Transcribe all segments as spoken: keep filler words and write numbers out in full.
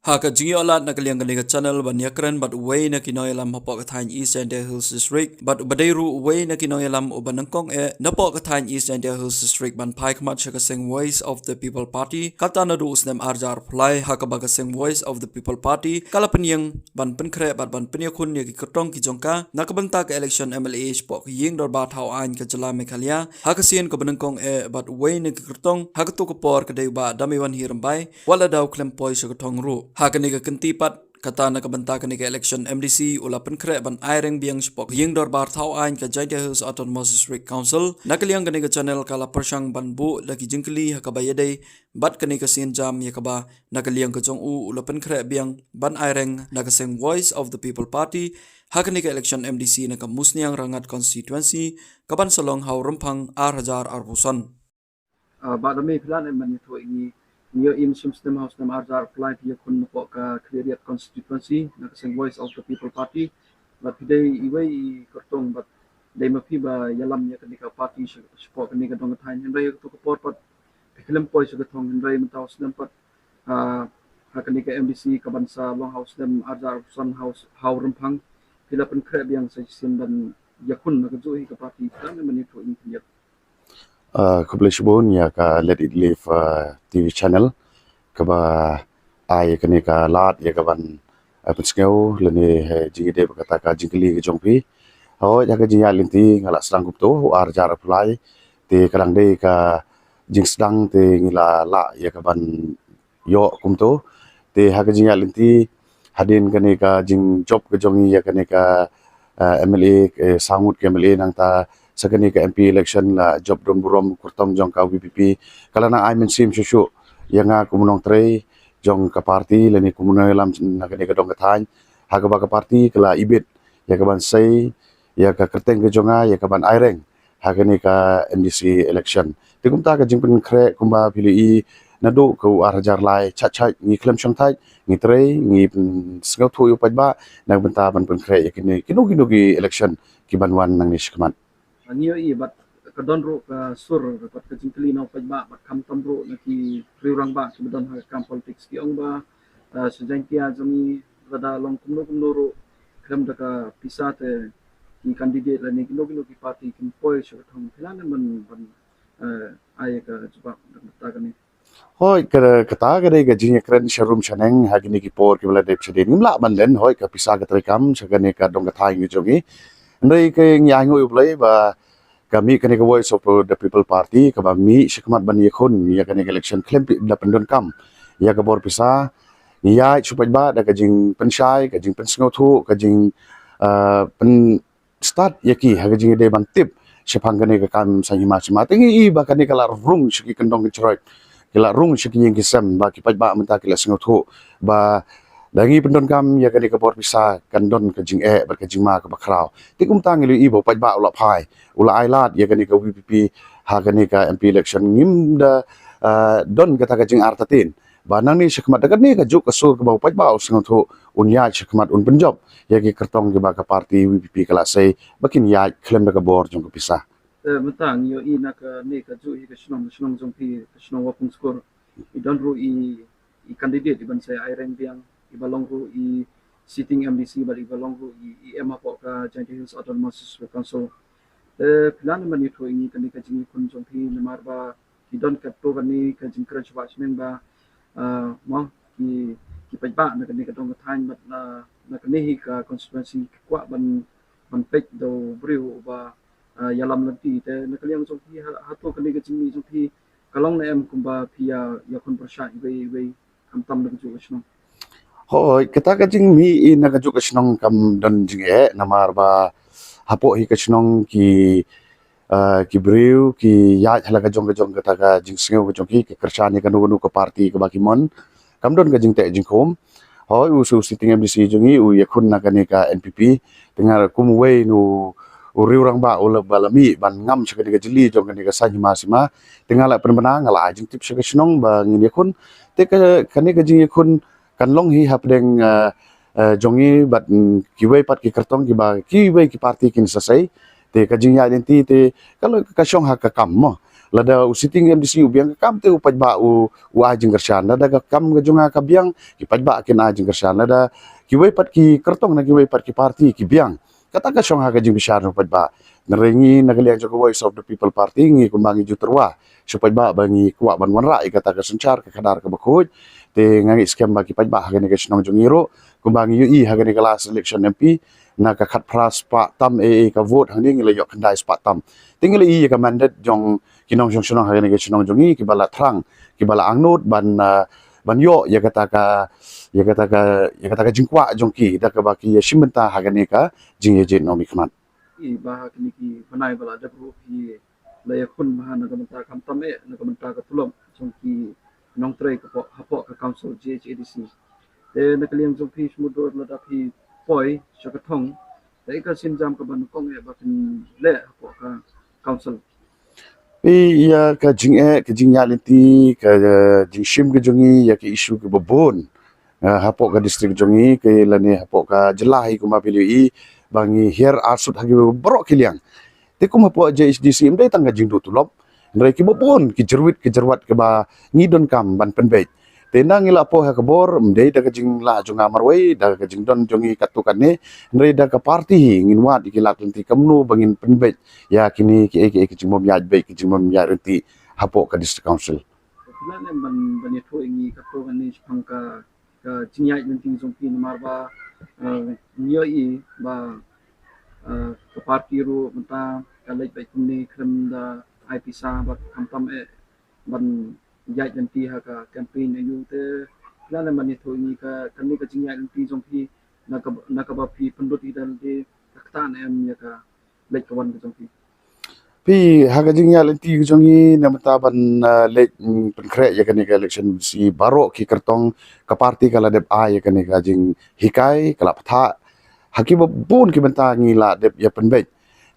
Ha ka jingïoh lad na ka liang kane ka channel ban ïakren bad uwei na ki nongïalam hapoh ka thaiñ East Jaintia Hills District bad uba dei ruh uwei na ki nongïalam uba nyngkong eh napoh ka thaiñ East Jaintia Hills District ban phai khmat sha ka seng Voice of the People Party, kata naduh u snem ar hajar arphew lai, ha kaba ka seng Voice of the People Party ka la pynïeng ban pynkhreh bad ban pynïakhun ïa ki kyrtong ki jong ka na ka bynta ka election M L A shapoh ka ïing dorbar thaw aiñ ka jylla Meghalaya ha ka sien kaba nyngkong eh bad uwei na ki kyrtong ha kato ka por ka dei u Bah Damiwanhi Rymbai, wat la daw khlem poi sha ka thong ruh. Ha kane ka kynti pat, kata na ka bynta kane ka election M D C u la pynkhreh ban aireng biang shapoh ka ïing dorbar thaw aiñ ka Jaintia Hills Autonomous District Council. Na ka liang kane ka channel ka la pyrshang ban buh da ki jingkylli ha kaba ïadei bad kane ka sienjam ïa kaba na ka liang ka jong u u la pynkhreh biang ban aireng na ka seng Voice of the People Party ha kane ka election M D C na ka Musniang Rangad constituency kaban sa long ha u Rymphang ar hajar arphew san. Ah, Bah Damiwanhi, phi lah ne em ban ïathuh ïa ngi, ngi ïohi mynshem snem ha u snem ar hajar arphew lai phi ïakhun napoh ka Khliehriat constituency na ka seng Voice of the People Party. Bad phi dei iwei i kyrtong bad dei ma phi ba ïalam ïa kane ka party sha-, shapoh kane ka dong ka thaiñ. Hynrei ha kato ka por pat phi khlem poi sha ka thong, hynrei mynta u snem pat, ah, ha kane ka M D C kaban sa long ha u snem ar hajar arphew san ha u s-, ha u Rymphang phi la pynkhreh biang sa shisien ban ïakhun na kajuh hi ka party. Phi lah ne em ban ïathuh ïa ngi khyndiat. Ah, khublei shibun ïa ka Let It Live, ah, T V channel kaba ai kane ka lad ïa kaban, ah, pynsngew lane, eh, jingïadei bad kata ka jingkylli ka jong phi. Hooid, ha ka jingïaid lynti nga la sdang kumto u ar hajar arphew lai, te ka dang dei ka jingsdang te ngi la lah ïa kaban ïoh kumto. Te ha ka jingïaid lynti hadien kane ka jingjop ka jong ngi ïa kane ka, eh, M L A, eh, saw ngut ka M L A, nangta sa kane ka M P election la jop don burom kyrtong jong ka V P P. Ka la nang ai mynsiem shuh shuh ïa nga kum u nongtrei jong ka party lane kum u nongïalam na kane ka dong ka thaiñ, ha kaba ka party ka la ibit ïa kaban sei ïa ka kyrteng ka jong nga ïa kaban aireng ha kane ka M D C election. Te kumta ka jingpynkhreh kumba phi la ïohi naduh ka u ar hajar lai, chait chait ngi khlem shong thait, ngi trei, ngi, mm, sngewthuh ïa u paidbah na ka bynta ban pynkhreh ïa kine kino kino ki election kiban wan nangne shakhmat. Ngi ïohi bad ka don ruh ka sur bad ka jingkylli na u paidbah bad khamtam ruh na ki riew rangbah kiba don ha ka kam politics, ki ong ba, ah, sha Jaintia jong ngi lada long kumno kumno ruh khlem da ka pisa te ki candidate lane kino kino ki party kim poi sha ka thong. Phi lah ne em ban, ban, eh, ai ka jubab na ka bynta kane. Hooid, ka, kata ka dei ka jingïakren sharum shaneng ha kine ki por kiba la dep shadien. Ngim lah ban len, hooid, ka pisa ka treikam sha kane ka dong ka thaiñ ka jong ngi. Hynrei ka ngi ainguh ïa U Blei ba ka mih kane ka Voice of the People Party kaba mih shakhmat ban ïakhun ïa kane ka election khlem phi da pyndonkam ïa ka bor pisa. Ngi ïaid sha u paidbah da ka jingpynshai, ka jingpynsngewthuh, ka jing, ah, pyn stad ïa ki ha ka jingïadei ban tip shaphang kane ka kam saiñ hima sima. Te ngi i ba kane ka la rung sha ki kyndong ki jroi, ki la rung sha ki ïing ki sem, ba ki paidbah mynta ki la sngewthuh ba da ngi pyndonkam ïa kane ka bor pisa kan don ka jingeh bad ka jingma kaba khraw. Te kumta ngi la i ba u paidbah u la phai, u la ai lad ïa kane ka V P P ha kane ka M P election. Ngim da, ah, don kata ka jingartatien ba nangne shakhmat da kane ka juk ka sur kaba u paidbah u sngewthuh, un ïaid shakhmat, un pynjop ïa ki kyrtong kiba ka party V P P ka la sei ba kin ïaid khlem da ka bor jong ka pisa. Eh, mynta ngi ïohi na kane ka juk hi ka shnong, ka shnong jong phi, ka shnong Wapung Skur, i don ruh i, i candidate iban sa aireng biang, iba long ruh i sitting M D C bad iba long ruh i, i E M hapoh ka Jaintia Hills Autonomous District Council. Eh, phi lah ne em ban ïathuh ïa ngi kane ka jingïakhun jong phi namar ba ki don katto katne ka jingkren shabar shnong ba, ah, mo, ki, ki paidbah na kane ka dong ka thaiñ bad na, na kane hi ka constituency ki kwah ban, ban peit da u briew uba, ah, ïalam lynti. Te na ka liang jong phi ha, hato kane ka jingmih jong phi ka long ne em kumba phi ïa, ïakhun pyrshah iwei iwei khamtam na kajuh ka shnong? Hooid, kata ka jingmih i na kajuh ka shnong kam don jingeh namar ba hapoh hi ka shnong ki, ah, ki briew ki ïaid ha la ka jong ka jong kata ka jingsngew ka jong ki, ki kyrshan ïa kano kano ka party kaba ki mon. Kam don ka jingteh jingkhum. Hooid, u, u sitting M D C jong ngi u ïakhun na kane ka N P P. Te nga kum uwei na u riew rangbah u la ba la mih ban ngam sha kane ka jylli jong kane ka saiñ hima sima. Te nga la pynbna, nga la ai jingtip sha ka shnong ba ngin ïakhun. Te ka, kane ka jingïakhun kan long hi hapdeng, eh, eh, jong ngi bad, mm, kiwei pat ki kyrtong kiba kiwei ki party kin sa sei. Te ka jingïaid lynti te ka long ka shong ha ka kam mo. Lada u sitting MDC u biang ka kam te u paidbah u, u ai jingkyrshan. Lada ka kam ka jong nga ka biang, ki paidbah kin ai jingkyrshan. Lada kiwei pat ki kyrtong na kiwei pat ki parti ki biang, kata ka shong ha ka jingbishar jong u paidbah. Hynrei ngi na ka liang jong ka Voice of the People Party ngi kumba ngi ju tyrwa sha u paidbah ba ngi kwah ban wanrah ïa kata ka synshar ka khadar kaba khuid. Te nga ngeit skhem ba ki paidbah ha kane ka shnong jong ngi ruh, kumba ngi ïohi ha kane ka last election MP, na ka khatphra spah tam eh ka vote, hangne ngi la ïoh khyndai spah tam. Te ngi la ïohi ïa ka mandate jong ki nongshong shnong ha kane ka shnong jong ngi kiba la thrang, kiba la angnud ban, ah, ban ïoh ïa kata ka, ïa kata ka, ïa kata ka jingkwah jong ki da kaba ki ïashim bynta ha kane ka jingïajied nongmihkhmat. Ïa ba ha kine ki bnai ba la dep ruh ki la ïakhun bha na ka bynta, khamtam eh na ka bynta ka tulop jong ki nongtrei ka pok, hapoh ka council JHADC. Te na ka liang jong phi, shu mutdur lada phi poi sha ka thong, te ka sienjam kaba nyngkong eh ba phin leh hapoh ka council? Phi, ïa ka jingeh, ka jingïaid lynti, ka, eh, jingshim ka jong ngi ïa ka issue kaba bun, eh, hapoh ka district jong ngi, ka lane hapoh ka jylla hi, kumba phi la ïohi ba ngi hiar arsut ha kiba baroh ki liang. Te kum hapoh JHADC ym dei tang ka jingduh tulop, hynrei kiba bun ki jyrwit ki jyrwat kiba ngi donkam ban pynbeit. Te ynda ngi la poi ha ka bor, ym dei da ka jinglah jong nga marwei, da ka jingdon jong ngi katto katne, hynrei da ka party hi ngin wad ïa ki lad lynti kumno ba ngin pynbeit ïa kine kiei kiei ki jingbym ïaid beit, ki jingbym ïaid ryntih hapoh ka district council. Phi lah ne ban, ban ïathuh ïa ngi katto katne shaphang ka, ka jingïaid lynti jong phi, namar ba, eh, ngi ïohi ba, eh, ka party ruh mynta ka leit beit kumne, khlem da ai pisa bad khamtam eh ban ïaid lynti ha ka campaign aïu. Te phi lah ne ban ïathuh ïa ngi ka, kane ka jingïaid lynti jong phi, na ka, na kaba phi pynlut ïa ka lynti, ka ktah ne em ïa ka leit ka wan ka jong phi? Phi, ha ka jingïaid lynti ka jong ngi na mynta ban, ah, leit, mm, pynkhreh ïa kane ka election, shi baroh ki kyrtong ka party ka la dep ai ïa kane ka jinghikai, ka la pathar ha kiba bun ki bynta ngi la dep ïa pynbeit.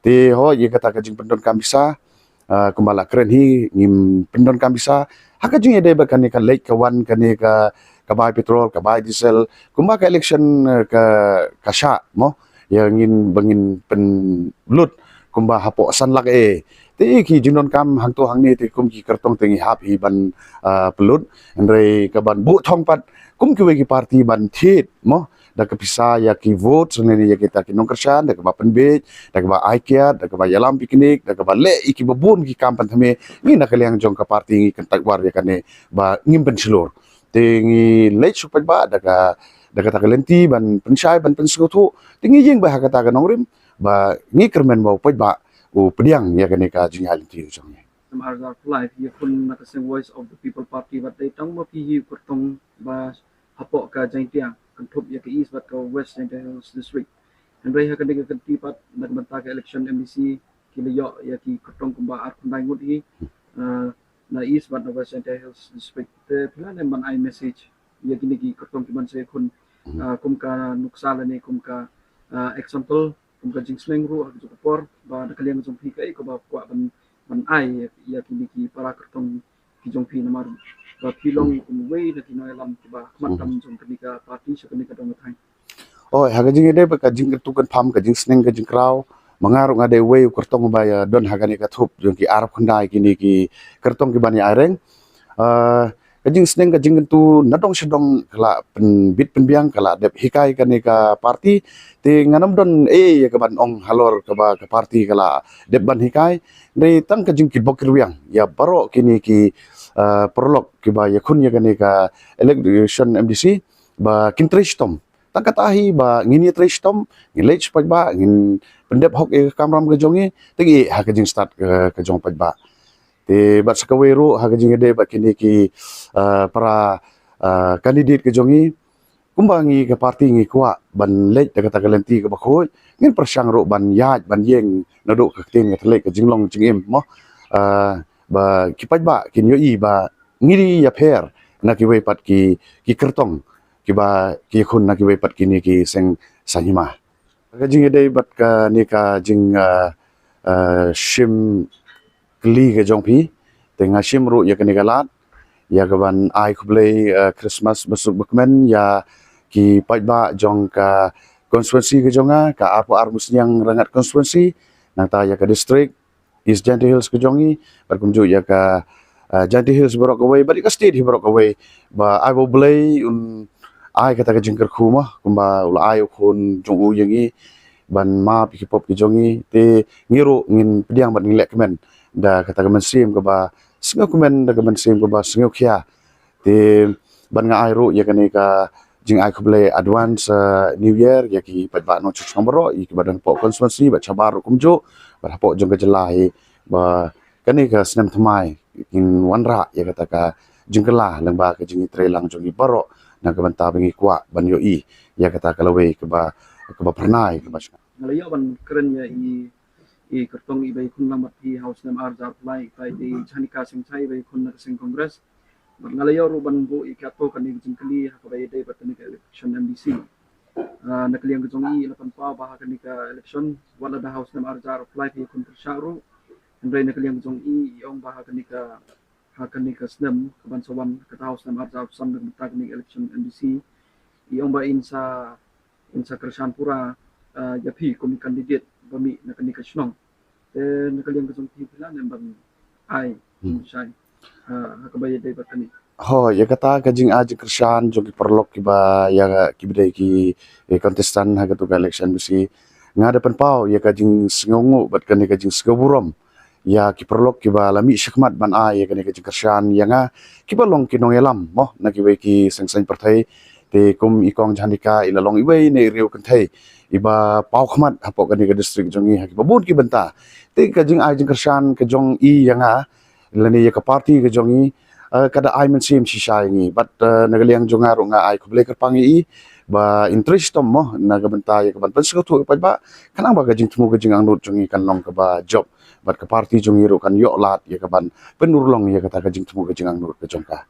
Te hooid, ïa kata ka jingpyndonkam pisa, ah, kumba la kren hi, ngim pyndonkam pisa ha ka jingïadei bad kane ka leit ka wan, kane ka, ka bai petrol, ka bai diesel, kumba ka election, eh, ka, ka shah mo, ïa ngin ba ngin pynlut kumba hapoh san lak eh. Te ki jingdonkam hangto hangne te kum ki kyrtong te ngi hap hi ban, ah, pynlut, hynrei ka ban buh thong pat kum kiwei ki party ban thied mo da ka pisa ïa ki vote, lane ïa kita ki nongkyrshan, da kaba pynbeit, da kaba ai kiad, da kaba ïalam picnic, da kaba leh ïa kiba bun ki kam pynthymmai. Ngi na ka liang jong ka party ngi kyntait war ïa kane ba ngim pynshlur. Te ngi leit sha u paidbah da ka, da kata ka lynti ban pynshai, ban pynsngewthuh. Te ngi ïeng beit ha kata ka nongrim ba ngi kyrmen ba u paidbah u pdiang ïa kane ka jingïaid lynti ka jong ngi. Namar ar hajar arphew lai phi ïakhun na ka seng Voice of the People Party, bad dei tang ma phi hi u kyrtong ba hapoh ka Jaintia, kynthup ïa ka East bad ka West Jaintia Hills District. Hynrei ha kane ka kynti pat na ka bynta ka election MDC ki la ïoh ïa ki kyrtong kumba arphew khyndai ngut hi, eh, na East bad na West Jaintia Hills District. Te phi lah ne ban ai message ïa kine ki kyrtong ki ban sa ïakhun, eh, kum ka nuksa lane kum ka, eh, example, kum ka jingsneng ruh ha ka juh ka por, ba na ka liang jong phi kaei kaba kwah ban, ban ai ïa kine ki para kyrtong ki jong phi, namar ba phi long kum uwei na ki nongïalam kiba khmat tam jong kane ka party sha kane ka dong ka thaiñ? Oi, ha ka jingïadei bad ka jingkyntu kynpham, ka jingsneng ka jingkraw, ma nga ruh nga dei uwei u kyrtong ba ïa don ha kane ka thup jong ki arphew khyndai kine ki kyrtong ki ban ïa ai reng. Ah, ka jingsneng ka jingkyntu na dong sha dong ka la pynbit pynbiang, ka la dep hikai kane ka party. Te ngan ym don ei ei ïa ka ban ong halor kaba ka party ka la dep ban hikai. Dei tang ka jingkitbok kitrwiang ïa baroh kine ki, ah, paralok kiba ïakhun ïa kane ka election MDC ba kin trei shitom. Tang kata hi ba ngin ïa trei shitom, ngin leit sha u paidbah, ngin pyndep hok ïa ka kamram ka jong ngi, te ngi ïeh ha ka jingstad ka, ka jong u paidbah. Te bad sa kawei ruh ha ka jingïadei bad kine ki, ah, para, ah, candidate ka jong ngi, kumba ngi ka party ngi kwah ban leit da kata ka lynti kaba khuid, ngin pyrshang ruh ban ïaid ban ïeng naduh ka ktien ka thylliej, ka jinglong jingim mo. Ah, ba ki paidbah kin ïohi ba ngi ïapher na kiwei pat ki, ki kyrtong kiba ki ïakhun na kiwei pat kine ki seng saiñ hima. Ka jingïadei bad kane ka jing, ah, ah, shim kylli ka jong phi, te nga shim ruh ïa kane ka lad ïa ka ban ai khublei, ah, Christmas basuk bakmen ïa ki paidbah jong ka constituency ka jong nga, ka arphew ar Musniang Rangad constituency, nangta ïa ka district, East Jaintia Hills ka jong i, bad kumjuh ïa ka, ah, Jaintia Hills baroh kawei, bad ïa ka state hi baroh kawei, ba ai ba U Blei un ai kata ka jingkyrkhu mo, kumba u la ai u khun jong u ïa ngi, ban map ïa ki pop ki jong i, te ngi ruh ngin pdiang bad ngin leh kmen, da kata ka mynsiem kaba, sngewkmen da ka mynsiem kaba, sngewkhia, Te ban nga ai ruh ïa kane ka jingai khublei advance, uh, New Year ïa ki paidbah nongshong shnong baroh, ïa kiba don hapoh constituency bad shabar ruh kumjuh, bad hapoh jong ka jylla hi, ba kane ka snem thymmai kin wanrah ïa kata ka jingkylla lyngba ka jingïatreilang jong ngi baroh, na ka bynta ba ngi kwah ban ïohi ïa kata ka lawei kaba, kaba phyrnai kaba shngaiñ. Nga la ïoh ban kren ïa i, i kyrtong i Baikhun Langmat phi ha u snem ar hajar arphew lai, i Janika Singchai, i Baikhun na ka seng Congress. Bad nga la ïoh ruh ban buh ïa kato kane ka jingkylli ha kaba ïadei bad kane ka election M D C. Ah, na ka liang ka jong i la pynpaw ba ha kane ka election, wat la da ha u snem ar hajar arphew lai phi khun pyrshah ruh. Hynrei na ka liang ka jong i, i ong ba ha kane ka, ha kane ka snem kaban sa wan, kata ha u snem ar hajar arphew san na ka bynta kane ka election M D C, i ong ba in sa, in sa kyrshan pura, ah, ïa phi kum i candidate ba mih na kane ka shnong. Te na ka liang ka jong phi, phi lah ne ban ai, hmm, shai, ah, ha kaba ïadei bad kane? Ho, ïa kata ka jingai jingkyrshan jong ki paralok kiba, ïa kiba dei ki, eh, contestant ha kato ka election M D C, nga da pynpaw ïa ka jingsngewnguh bad kane ka jingsngewburom ïa ki paralok kiba la mih shakhmat ban ai ïa kane ka jingkyrshan ïa nga, kiba long ki nongïalam mo na kiwei ki seng saiñ pyrthei. Te kum i Kong Janika i la long iwei na i riew kynthei iba paw khmat hapoh kane ka district jong ngi ha kiba bun ki bynta. Te ka jingai jingkyrshan ka jong i ïa nga lane ïa ka party ka jong i, eh, ka da ai mynsiem shisha ïa ngi. Bad, eh, na ka liang jong nga ruh nga ai khublei kyrpang ïa i ba in trei shitom mo na ka bynta ïa kaban pynsngewthuh ïa ki paidbah, khnang ba ka jingthmu ka jingangnud jong i kan long kaba jop, bad ka party jong i ruh kan ïoh lad ïa kaban pynurlong ïa kata ka jingthmu ka jingangnud ka jong ka.